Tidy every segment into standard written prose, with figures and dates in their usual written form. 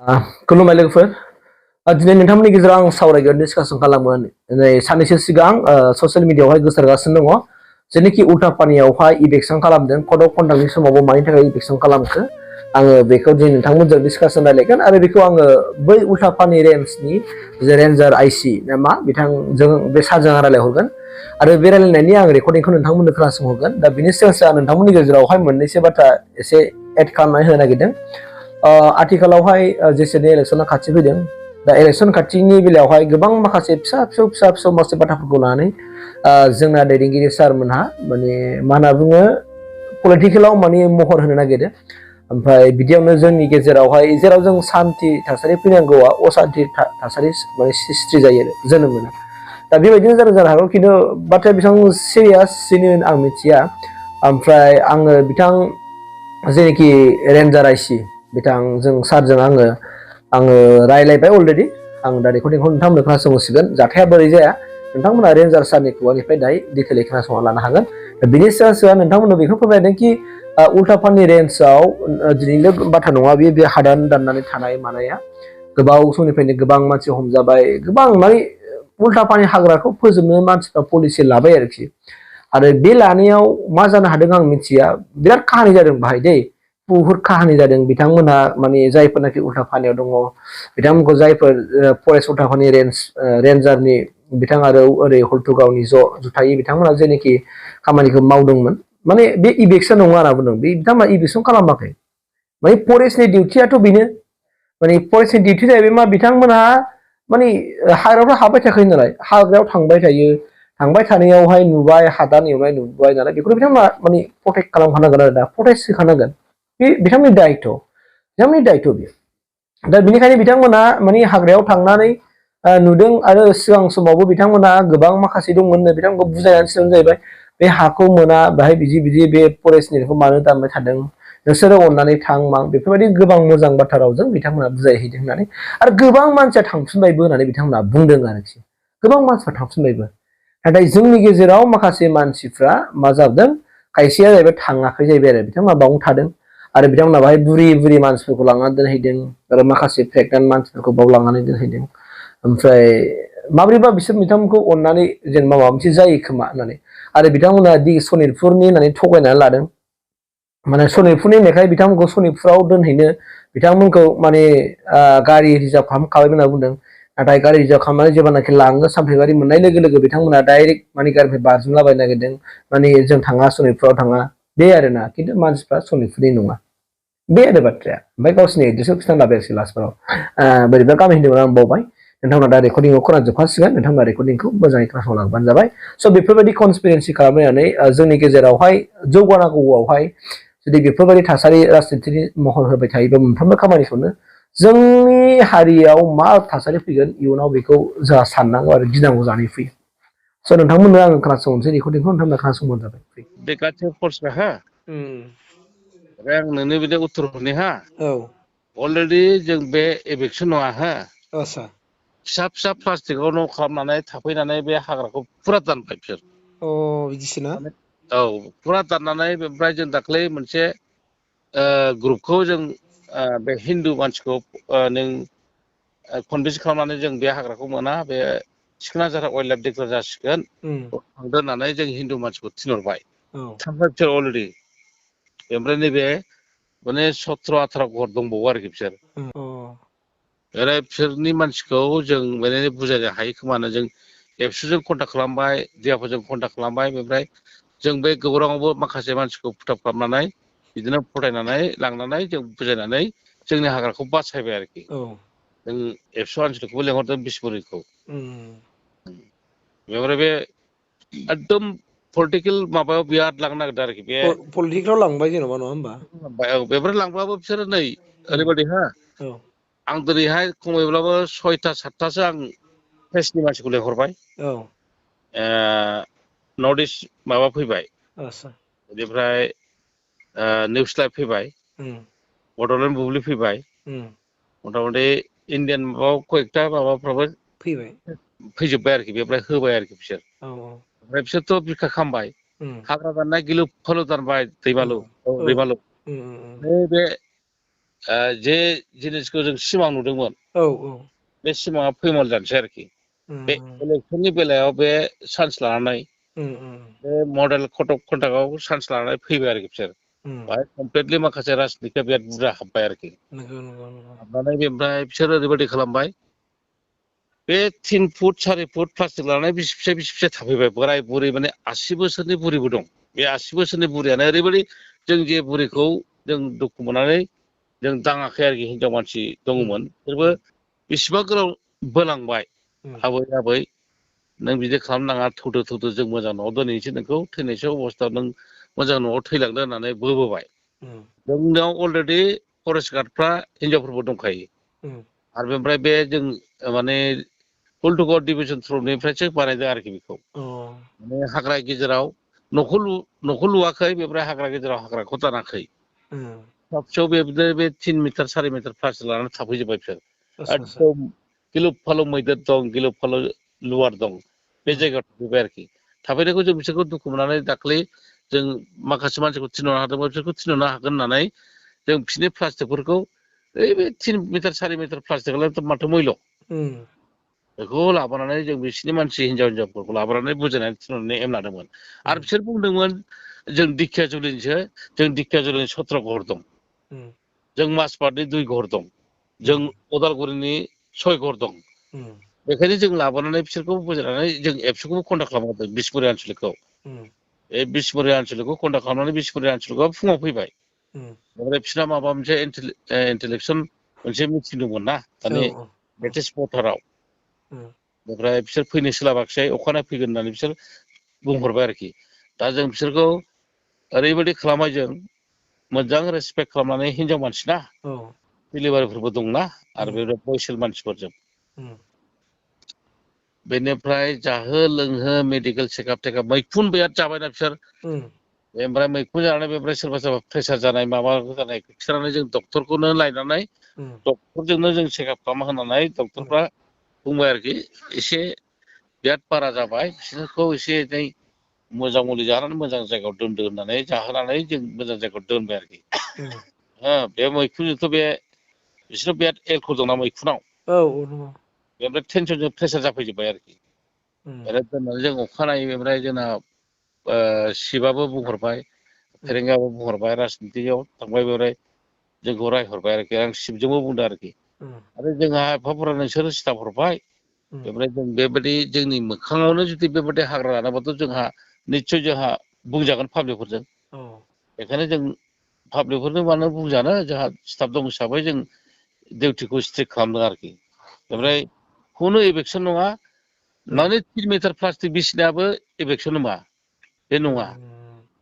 खुलुमबाय लोगोफोर दिनै नोंथांमोननि गेजेराव आं सावरायगोन डिसकासन खालामगोन नै साननैसो सिगां ससियेल मिडियाआवहाय गोसारगासिनो दङ जेनोखि उल्था पानियावहाय इभेकसन खालामदों कड अफ कन्डाक्टनि समावबो मानि थाखाय इभेकसन खालामखो आङो बेखौ दिनै नोंथांमोनजों डिसकासन रायलायगोन आरो बेखौ आङो बै उल्था पानि रेन्जनि जे रेन्जार आइसि ना मा बिथांजों बे सारजों रायलायहरगोन आरो बे रायलायनायनि आं रेकर्डिंखौ नोंथांमोननो खोनासंहरगोन दा बिनि सिगांसो आं नोंथांमोननि गेजेरावहाय मोननैसो बाथ्रा एसे एड खालामनानै होनो नागिरदों आथिखालावहाय जेसेनो इलेक्सना खाथि फैदों दा इलेक्सन खाथिनि बेलायावहाय गोबां माखासे फिसा फिसौ माखासे बाथ्राफोरखौ लानानै जोंना दैदेनगिरि सारमोनहा माने मा होनना बुङो पलिटिकेलाव माने महर होनो नागिरो ओमफ्राय बिदियावनो जोंनि गेजेरावहाय जेराव जों सान्थि थासारि फैनांगौआ असान्थि थासारि माने सृष्टि जायो जोनोम मोनो दा बेबायदिनो जानो हागौ खिन्थु बाथ्राया बेसेबां सिरियास जेनुइन आं मिथिया ओमफ्राय आङो बिथां जेनोखि रेन्जार आइसि बिथांजों सारजों आङो रायलायबाय अलरेडि आं दा रेकर्डिंखौ नोंथांमोननो खोनासंहोसिगोन जाथाया बोरै जाया नोंथांमोना रेन्जार सारनि खुगानिफ्राय दायो डिटेलै खोनासंना लानो हागोन बिनि सिगां आं नोंथांमोननो बेखौ फोरमायदों कि उल्थापानि रेन्जआव दिनैनो बाथ्रा नङा बे हादान दाननानै थानाय मानाया गोबाव समनिफ्रायनो गोबां मानसि हमजाबाय गोबां माने उल्थापानि हाग्राखौ फोजोबनो मानसिफ्रा पलिसि लाबाय आरोखि आरो बे लानायाव मा जानो हादों आं मिथिया बिराद काहानि जादों बाहाय दै बुहुत काहानि जादों बिथांमोनहा माने जायफोरनाखि उल्थापानियाव दङ बिथांमोनखौ जायफोर फरेस्ट उल्थापानि रेन्जारनि बिथां आरो ओरै हल्थुगावनि जुथायै बिथांमोना जेनोखि खामानिखौ मावदोंमोन माने बे इभेकसन नङा होनना बुंदों बे बिथांमोना इभेकसन खालामाखै माने फरेस्टनि डिउटियाथ' बेनो माने फरेस्टनि डिउटि जाहैबाय मा बिथांमोनहा माने हाग्रायावथ' हाबबाय थाखायो नालाय हाग्रायाव थांबाय थायो थांबाय थानायावहाय नुबाय हादान एवनाय नुबाय नालाय बेखौनो बिथांमोना माने प्रटेक्ट खालामखानांगोन आरो दा प्रटेक्ट होखानांगोन बे बिथांमोननि दायथ' बेयो दा बिनिखायनो बिथांमोना माने हाग्रायाव थांनानै नुदों आरो सिगां समावबो बिथांमोना गोबां माखासे दंमोननो बिथांमोनखौ बुजायनानै थिननाय जाहैबाय बे हाखौ मोना बाहाय बिदि बे फरेस्टनिखौ मानो दानबाय थादों नोंसोरो अननानै थां मां बेफोरबायदि गोबां मोजां बाथ्रा रावजों बिथांमोना बुजायहैदों होननानै आरो गोबां मानसिया थांफिनबायबो होननानै बिथांमोना बुंदों आरोखि गोबां मानसिफ्रा थांफिनबायबो नाथाय जोंनि गेजेराव माखासे मानसिफ्रा मा जादों खायसेया जाहैबाय थाङाखै जाहैबाय आरो बिथांमोना बावनो थादों आरो बिथांमोना बाहाय बुरि मानसिफोरखौ लांनानै दोनहैदों आरो माखासे प्रेगनेन्ट मानसिफोरखौ बाव लांनानै दोनहैदों ओमफ्राय माब्रैबा बिसोर बिथांमोनखौ अननानै जेनेबा माबा मोनसे जायो खोमा होननानै आरो बिथांमोना दि सनितपुरनि होननानै थगायनानै लादों माने सनितपुरनि होननायखाय बिथांमोनखौ सनितपुराव दोनहैनो बिथांमोनखौ माने गारि रिजार्भ खालामखाबाय होनना बुंदों नाथाय गारि रिजार्भ खालामनानै जेब्लानाखि लाङो सामथाइबारि मोननाय लोगो लोगो बिथांमोना डाइरेक्ट माने गारिनिफ्राय बारजुमलाबायनो नागिरदों माने जों थाङा सनितपुराव थाङा बे आरोना खिन्थु मानसिफ्रा सनितपुरनि नङा बे आरो बाथ्राया ओमफ्राय गावसिनि एड्रेसखौ खिथाना लाबाय आरोखि लास्टफोराव बोरैबा गामि होनदोंमोन आं बावबाय नोंथांमोना दा रेकर्डिंआव खोनाजोबखासिगोन नोंथांमोना रेकर्डिंखौ मोजाङै खोनासंलांबानो जाबाय स' बेफोरबायदि कनस्पिरेन्सि खालामनानै जोंनि गेजेरावहाय जौगानांगौआवहाय जुदि बेफोरबायदि थासारि राजनितिनि महर होबाय थायोबा मोनफ्रोमबो खामानिखौनो जोंनि हारियाव मा थासारि फैगोन इयुनाव बेखौ जोंहा साननांगौ आरो गिनांगौ जानानै फैयो स' नोंथांमोननो आं खोनासंनोसै रेकर्डिंखौ नोंथांमोना खोनासंबानो जाबाय बे गासै फर्सआ हा ओमफ्राय आं नोंनो बिदि उत्तर हरनि हा अलरेडि जों बे एभेकसन नङा हा फिसा प्लास्टिकआव न' खालामनानै थाफैनानै बे हाग्राखौ फुरा दानबाय बिसोर बिदिसोना औ फुरा दाननानै ओमफ्राय जों दाख्लै मोनसे ग्रुपखौ जों बे हिन्दु मानसिखौ नों कनभिन्स खालामनानै जों बे हाग्राखौ मोना बे सिखोनाझार वाइल्ड लाइफ डिक्लेयार जासिगोन थांदो होननानै जों हिन्दु मानसिखौ थिनहरबाय थांबाय बिसोर अलरेडि ओमफ्राय नैबे माने 17-18 घर दंबावो आरोखि बिसोर ओरै बिसोरनि मानसिखौ जों माने बुजायनो हायो खोमानो जों एबसुजों कन्टाक्ट खालामबाय दियाफोरजों कन्टाक्ट खालामबाय ओमफ्राय जों बे गौराङावबो माखासे मानसिखौ फुथाब खालामनानै बिदिनो फरायनानै लांनानै जों बुजायनानै जोंनि हाग्राखौ बासायबाय आरोखि जों एबसु आनसलिकखौबो लेंहरदों बिसमुरिखौ बेनिफ्राय बे एकदम पलिटिकेल माबायाव बिराद लांनो नागिरदों आरोखि बे पलिटिक्सआव लांबाय जेन'बा नङा होमबा औ बेफोर लांब्लाबो बिसोरो नै ओरैबायदि हा आं दिनैहाय खमैब्लाबो 6-7थासो आं प्रेसनि मानसिखौ लेंहरबाय नर्थ इस्ट माबा फैबाय बेनिफ्राय निउस लाइभ फैबाय बड'लेण्ड बुब्लि फैबाय मथा मथि इण्डियान माबायाव कयेकथा माबाफ्राबो फैजोब्बाय आरोखि बेनिफ्राय होबाय आरोखि बिसोर ओमफ्राय बिसोरथ' बिखा खामबाय हाग्रा दाननाय गिलु फालु दानबाय दैमालु नैबे जे जिनिसखौ जों सिमां नुदोंमोन औ औ बे सिमाङा फैमाल जानोसै आरोखि बे इलेक्सननि बेलायाव बे चान्स लानानै बे मडेल कड अफ कन्डाक्टआव चान्स लानानै फैबाय आरोखि बिसोर बाहाय कमप्लिटलि माखासे राजनितिया बिराद बुरजा हाब्बाय आरोखि नंगौ नंगौ नंगौ हाबनानै बेनिफ्राय बिसोर ओरैबायदि खालामबाय बे 3 फुट 4 फुट प्लास्टिक लानानै बिसि फिसा थाफैबाय बोराय बुरै माने 80 बोसोरनि बुरिबो दं बे 80 बोसोरनि बुरियानो ओरैबायदि जों जे बुरिखौ जों दुखु मोननानै जों दाङाखै आरोखि हिनजाव मानसि दङमोन बिसोरबो बेसेबा गोलाव बोलांबाय आबै आबै नों बिदि खालामनाङा थौदो जों मोजां न'आव दोनहैनोसै नोंखौ थैनायसो अबस्था नों मोजां न'आव थैलांदो होननानै बोबोबाय जोंनियाव अलरेडि फरेस्ट गार्डफ्रा हिनजावफोरबो दंखायो आरो बेनिफ्राय बे जों माने हुल्टुगाव डिभिजन थ्रुनिफ्रायसो बानायदों आरोखि बेखौ माने हाग्रा गेजेराव न'खौ लुवाखै बेनिफ्राय हाग्रा गेजेराव हाग्राखौ दानाखै फिसा बेबायदिनो बे 3 मिटार 4 मिटार प्लास्टिक लानानै थाफैजोब्बाय बिसोर एकदम गिलुब फालु मैदेर दं गिलुब फालु लुवार दं बे जायगायाव थाफैबाय आरोखि थाफैनायखौ जों बिसोरखौ दुखु मोननानै दाख्लै जों माखासे मानसिखौ थिनहरनो हादोंमोन बिसोरखौ थिनहरनो हागोन होननानै जों बिसोरनि प्लास्टिकफोरखौ बे 3 मिटार 4 मिटार प्लास्टिकआलाय माथो मैल' बेखौ लाबोनानै जों बिसोरनि मानसि हिनजावफोरखौ लाबोनानै बुजायनानै थिनहरनो एम लादोंमोन आरो बिसोर बुंदोंमोन जों दिखियाजुलिनिसो जों दिखियाजुलिनि 17 घर दं जों माजबाटनि 2 घर दं जों उदालगुरिनि 6 घर दं बेखायनो जों लाबोनानै बिसोरखौ बुजायनानै जों एबसुखौबो कन्टाक्ट खालामहरदों बिसमुरि आनसलिकखौ बे बिसमुरि आनसलिकखौ कन्टाक्ट खालामनानै बिसमुरि आनसलिकआ फुङाव फैबाय ओमफ्राय बिसोरना माबा मोनसे इन्टेलेक्सन मोनसे मिटिं दंमोन ना दानि लेटेस्ट भटाराव ओमफ्राय बिसोर फैनो सोलाबाखिसै अखानायै फैगोन होननानै बिसोर बुंहरबाय आरोखि दा जों बिसोरखौ ओरैबायदि खालामबाय जों मोजां रेसपेक्ट खालामनानै हिनजाव मानसि ना डिलिभारिफोरबो दंना आरो बे बैसोर मानसिफोरजों बेनिफ्राय जाहो लोंहो मेडिकेल चेकआप टेकआप मैखुन बिराद जाबायना बिसोर ओमफ्राय मैखुन जानानै बेनिफ्राय सोरबा प्रेसार जानाय माबा जानाय खिथानानै जों डक्टरखौनो लायनानै डक्टरजोंनो जों चेकआप खालामना होनानै डक्टरफ्रा बुंबाय आरोखि एसे बिराद बारा जाबाय बिसोरखौ एसे एनै मोजां मुलि जाहोनानै मोजां जायगायाव दोनदो होननानै जाहोनानै जों मोजां जायगायाव दोनबाय आरोखि बे मैखुनजोंथ' बे बिसोरनाव बिराद एलक' दंना मैखुनाव बेनिफ्राय टेनसनजों प्रेसार जाफैजोब्बाय आरोखि ओमफ्राय दोननानै जों अखानायै बेनिफ्राय जोंना शिबाबो बुंहरबाय फेरेंगाबो बुंहरबाय राजनितियाव थांबाय बेनिफ्राय जोंखौ रायहरबाय आरोखि आं शिबजोंबो बुंदों आरोखि आरो जोंहा एफाफोरा नोंसोरो स्टाफ हरबाय बेनिफ्राय जों बेबायदि जोंनि मोखाङावनो जुदि बेबायदि हाग्रा लानाबाथ' जोंहा निस्सय जोंहा बुंजागोन पाब्लिकफोरजों बेखायनो जों पाब्लिकफोरनो मानो बुंजानो जोंहा स्टाफ दं हिसाबै जों डिउटिखौ स्ट्रिक्ट खालामदों आरोखि ओमफ्राय खुनु एभेकसन नङा माने 3 मिटार प्लास्टिक बिसिनायाबो एभेकसन नङा बे नङा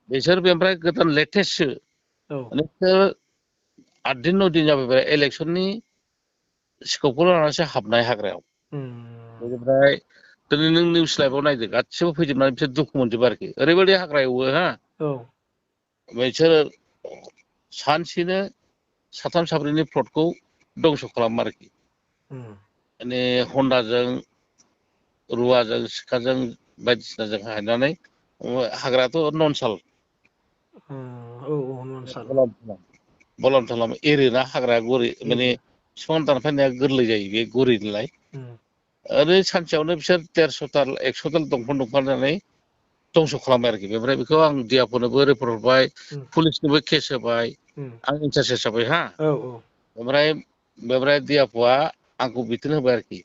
बिसोर बेनिफ्राय गोदान लेटेस्टसो माने 8 दिन 9 दिन जाबाय इलेक्सननि स्कपखौ लानानैसो हाबनाय हाग्रायाव बेनिफ्राय दिनै नों निउस लाइभआव नायदो गासिबो फैजोबनानै बिसोर दुखु मोनजोबो आरोखि ओरैबायदि हाग्रा एवो हा बिसोर सानसेनो 3 4 प्लटखौ दंस' खालामो आरोखि माने हन्दाजों रुवाजों सिखाजों बायदिसिनाजों हायनानै हाग्रायाथ' ननसाल बलन खालामो एरोना हाग्राया गुरै माने बिफां दानफायनाया गोरलै जायो बे गुरै नालाय ओरै सानसेयावनो बिसोर 150 दाल 100 दाल दंफां दाननानै दंस' खालामबाय आरोखि बेनिफ्राय बेखौ आं डिआरअनोबो रिपर्ट हरबाय पुलिसनोबो केस होबाय आं इनसार्ज हिसाबै हा ओमफ्राय डिआरअआ आंखौ बिथोन होबाय आरोखि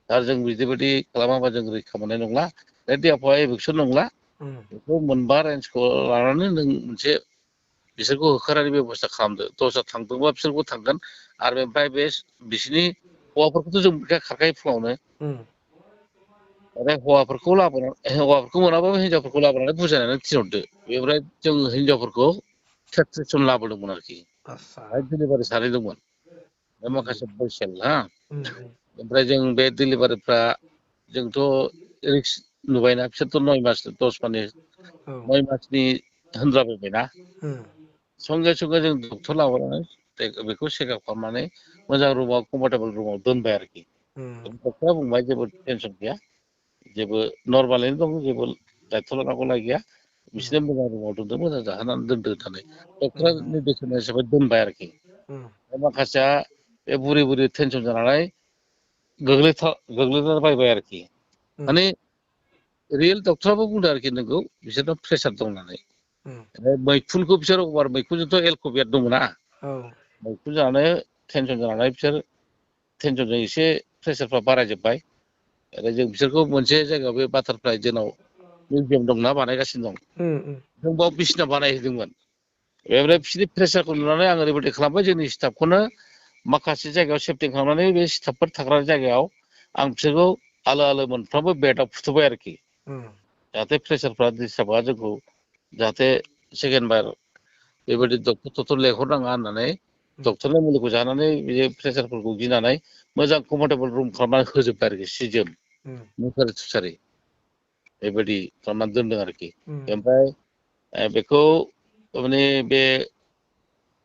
दा जों बिदिबायदि खालामाबा जों रैखा मोननाय नंला दा डिआरअआ एभेकसन नंला बेखौ मोनबा रेन्जखौ लानानै नों मोनसे बिसोरखौ होखारनायनि बेब'स्था खालामदो दस्रा थांदोंबा बिसोरबो थांगोन आरो ओमफ्राय बे बिसोरनि हौवाफोरखौथ' जों खारखायो फुङावनो ओमफ्राय हौवाफोरखौ मोनाबाबो हिनजावफोरखौ लाबोनानै बुजायनानै थिनहरदो बेनिफ्राय जों हिनजावफोरखौ 33 जन लाबोदोंमोन आरोखि डिलिभारि सानै दंमोन बे माखासे बैसोआनो हा ओमफ्राय जों बे डिलिभारिफ्रा जोंथ' रिक्स नुबायना बिसोरथ' 9 मास 10 मानि 9 मासनि होनजाबोबायना संगे संगे जों डक्टर लाबोनानै बेखौ चेकआप खालामनानै मोजां रुमाव कम्फर्टेबोल रुमाव दोनबाय आरोखि डक्टरा बुंबाय जेबो टेनसन गैया जेबो नर्मालैनो दं जेबो दायथ' लानांगौ लाय गैया बिसोरनो मोजां रुमाव दोनदो मोजां जाहोनानै दोनदो होननानै डक्टरा निर्देशन हिसाबै दोनबाय आरोखि माखासेया बे बुरि बुरि टेनसन जानानै गोग्लैना बायबाय आरोखि माने रियेल डक्टराबो बुंदों आरोखि नोंगौ बिसोरनाव प्रेसार दं होननानै मैखुनखौ बिसोर अभार मैखुनजोंथ' एलक'बियाद दंना मैखुन जानानै टेनसन जानानै बिसोर टेनसनजों एसे प्रेसारफ्रा बारायजोब्बाय आरो जों बिसोरखौ मोनसे जायगायाव बे बाटारफ्लाइ जोंनाव मिउजियाम दंना बानायगासिनो दं जों बाव बिसिना बानायहैदोंमोन बेनिफ्राय बिसोरनि प्रेसारखौ नुनानै आं ओरैबायदि खालामबाय जोंनि स्टाफखौनो माखासे जायगायाव सेफटिं खालामनानै बे स्टाफफोर थाग्रा जायगायाव आं बिसोरखौ आलो आलो मोनफ्रोमबो बेडआव फुथुबाय आरोखि जाहाथे प्रेसारफ्रा डिस्टार्बा जोंखौ जाहाथे सेकेन्ड बार बेबायदि डक्टर लेंहरनाङा होननानै डक्टरनि मुलिखौ जानानै बे प्रेसारफोरखौ गिनानै मोजां कम्फर्टेबल रुम खालामनानै होजोब्बाय आरोखि सिजोम मुसारि थुसारि बेबायदि खालामनानै दोनदों आरोखि ओमफ्राय बेखौ माने बे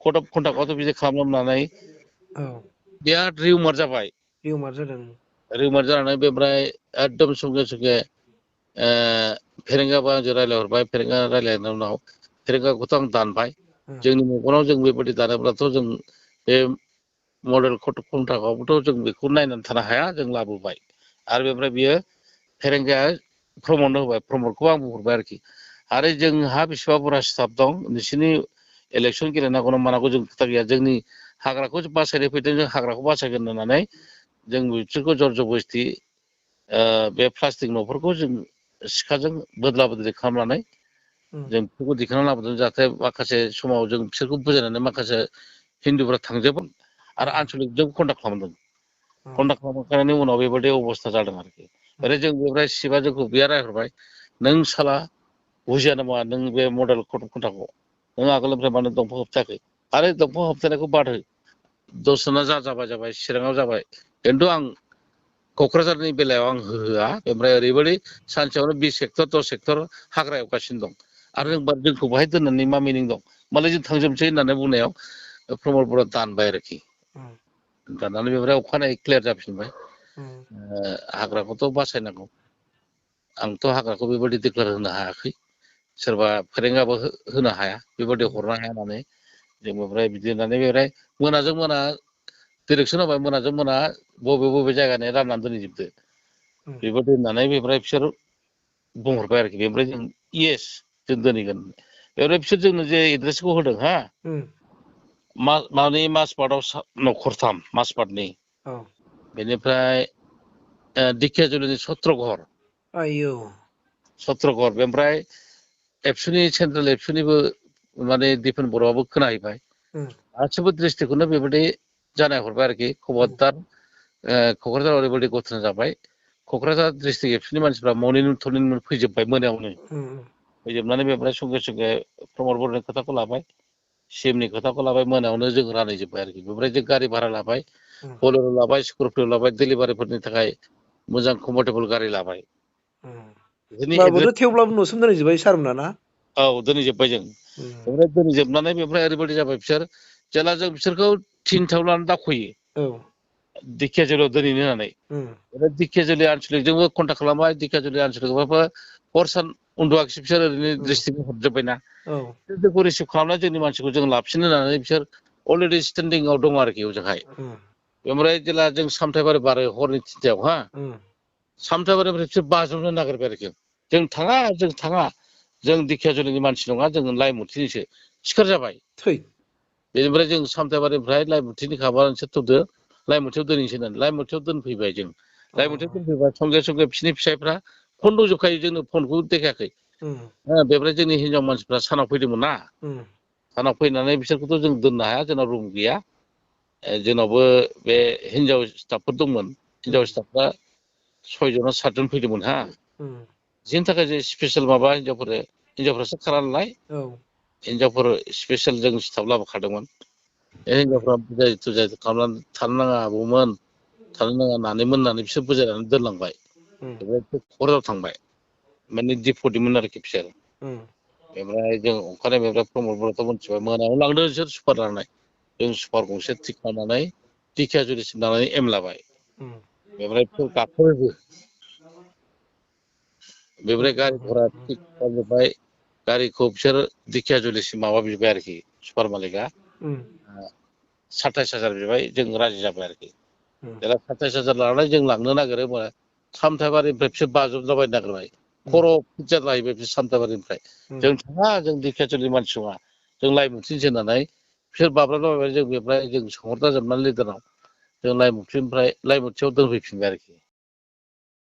कर्ट अफ कन्डाक्टआवथ' बिदि खालामनानै बिराद रिउमार जाबाय रिउमार जानानै बेनिफ्राय एकदम संगे संगे फेरेंगाबो आंजों रायज्लायहरबाय फेरेंगा रायज्लायनायनि उनाव फेरेंगाखौथ' आं दानबाय जोंनि मेगनाव जों बेबायदि दानोब्लाथ' जों बे मडेल कर्ट अफ कन्डाक्टआवबोथ' जों बेखौ नायनानै थानो हाया जों लाबोबाय आरो बेनिफ्राय बियो फेरेंगाया प्रमट होबाय प्रमटखौ आं बुंहरबाय आरोखि आरो जोंहा बेसेबा बुरजा स्टाफ दं नोंसोरनि इलेक्सन गेलेनांगौ ना मानांगौ जों खोथा गैया जोंनि हाग्राखौ बासायनो फैदों जों हाग्राखौ बासायगोन होननानै जों बिसोरखौ जर जबस्ति बे प्लास्टिक न'फोरखौ जों सिखाजों बोदला बोदलि खालामनानै जों बेफोरखौ दिखांना लाबोदों जाहाथे माखासे समाव जों बिसोरखौ बुजायनानै माखासे हिन्दुफोरा थांजोबोन आरो आनसलिकजों कन्डाक्ट खालामदों कन्डाक्ट खालामखांनायनि उनाव बेबायदि अबस्था जादों आरोखि ओरै जों बेनिफ्राय सिबा जोंखौ बिया रायहरबाय नों साला बुजिया नामा नों बे मडेल कर्ट अफ कन्डाक्टखौ नों आगोलनिफ्राय मानो दंफां होबथायाखै आरो दंफां होबथानायखौ बाद हो दसेना जाबाय चिराङाव जाबाय खिन्थु आं क'क्राझारनि बेलायाव आं होआ ओमफ्राय ओरैबायदि सानसेयावनो 20 हेक्टर 10 हेक्टर हाग्रा एवगासिनो दं आरो जोंखौ बाहाय दोननानै मा मिनिं दं मालाय जों थांजोबनोसै होननानै बुंनायाव प्रमद बर'आ दानबाय आरोखि दाननानै बेनिफ्राय अखानायै क्लियार जाफिनबाय हाग्राखौथ' बासायनांगौ आंथ' हाग्राखौ बेबायदि डिक्लेयार होनो हायाखै सोरबा फेरेंगाबो होनो हाया बेबायदि हरनो हाया होननानै जों बेनिफ्राय बिदि होननानै बेनिफ्राय मोनाजों मोना डिरेक्सन होबाय मोनाजों मोना बबे जायगानि राननानै दोनहैजोबदो बेबायदि होननानै बेनिफ्राय बिसोर बुंहरबाय आरोखि बेनिफ्राय जों इयेस जों दोनहैगोन बेनिफ्राय बिसोर जोंनो जे एड्रेसखौ होदों हा माने माजबाटआव न'खरथाम माजबाटनि बेनिफ्राय दिखियाजुलिनि सत्रघर बेनिफ्राय एबसुनि सेन्ट्रेल एबसुनिबो माने दिपेन बर'आबो खोनाहैबाय गासिबो डिस्ट्रिक्टखौनो बेबायदि जानाय हरबाय आरोखि खबरदार क'क्राझाराव ओरैबायदि घटना जाबाय क'क्राझार डिस्ट्रिक्ट एबसुनि मानसिफ्रा मर्निं फैजोब्बाय मोनायावनो फैजोबनानै बेनिफ्राय संगे संगे प्रमद बर'नि खोथाखौ लाबाय सिएमनि खोथाखौ लाबाय मोनायावनो जों रानहैजोब्बाय आरोखि बेनिफ्राय जों गारि भारा लाबाय बलेर' लाबाय स्करपिय' लाबाय डिलिभारिफोरनि थाखाय मोजां कम्फर्टेबल गारि लाबाय थेवब्लाबो न'सिम दोनहैजोब्बाय सारमोना ना औ दोनहैजोब्बाय जों ओमफ्राय दोनहैजोबनानै बेनिफ्राय ओरैबायदि जाबाय बिसोर जेला जों बिसोरखौ थिनथायाव लानानै दावखोयो दिखियाजुलियाव दोनहैनो होननानै दिखियाजुलि आनसलिकजोंबो कन्टाक्ट खालामबाय दिखियाजुलि आनसलिकबाबो हर सान उन्दुवाखिसै बिसोर ओरैनो डिस्ट्रिक्टआव हरजोब्बायना जोंखौ रिसिभ खालामनानै जोंनि मानसिखौ जों लाबोफिनो होननानै बिसोर अलरेडि स्टेन्डिंआव दङ आरोखि ओजोंहाय ओमफ्राय जेला जों सामथायबारि बारो हरनि 3थायाव हा सामथायबारिनिफ्राय बिसोर बाज्रुमनो नागिरबाय आरोखि जों थाङा जों दिखियाजुलिनि मानसि नङा जों लाइमुथिनिसो सिखार जाबाय बेनिफ्राय जों सामथायबारिनिफ्राय लाइमुथिनि खाबा नोंसोर थ'दो लाइमुथियाव दोनहैनोसै होननानै लाइमुथियाव दोनफैबाय जों लाइमुथियाव दोनफैबाय संगे संगे बिसोरनि फिसाइफ्रा फन दंजोबखायो जोंनो फनखौ देखायाखै बेनिफ्राय जोंनि हिनजाव मानसिफ्रा सानाव फैदोंमोन ना सानाव फैनानै बिसोरखौथ' जों दोननो हाया जोंनाव रुम गैया जोंनावबो बे हिनजाव स्टाफफोर दंमोन हिनजाव स्टाफफ्रा 6 जन 7 जन फैदोंमोन हा जिनि थाखाय जे स्पेसियेल माबा हिनजावफ्रासो खारा नालाय हिनजावफोर स्पेसियेल जों स्टाफ लाबोखादोंमोन हिनजावफ्रा बुजाय थुजाय खालामनानै थानो नाङा आबौमोन थानो नाङा नानिमोन होननानै बिसोर बुजायनानै दोनलांबाय बेनिफ्राय क'क्राझाराव थांबाय माने दिपटिमोन आरोखि बिसोर ओमफ्राय जों अखानायै बेनिफ्राय प्रमद बर'थ' मोनथिबाय मोनायाव लांदों बिसोर सुपार लांनाय जों सुपार गंसे थिग खालामनानै दिखियाजुलिसिम लांनानै एम लाबाय बेनिफ्राय गाखोबायबो बेनिफ्राय गारि घरा थिग खालामजोब्बाय गारिखौ बिसोर दिखियाजुलिसिम माबा बिबाय आरोखि सुपार मालिकआ 27,000 बिबाय जों राजि जाबाय आरोखि उम। जेला 27,000 लानानै जों लांनो नागिरो होमबा सामथाइबारिनिफ्राय बिसोर बाजुमलाबाय नागिरबाय खर' पिज्जा लाहैबाय बिसोर सामथाइबारिनिफ्राय जों थाङा जों दिखियाजुलिनि मानसि नङा जों लाइमुथिनसो होननानै बिसोर बाब्राबलाबायबाय जों बेनिफ्राय जों सोंहरला जोबनानै लिडाराव जों लाइमुथियाव दोनफैफिनबाय आरोखि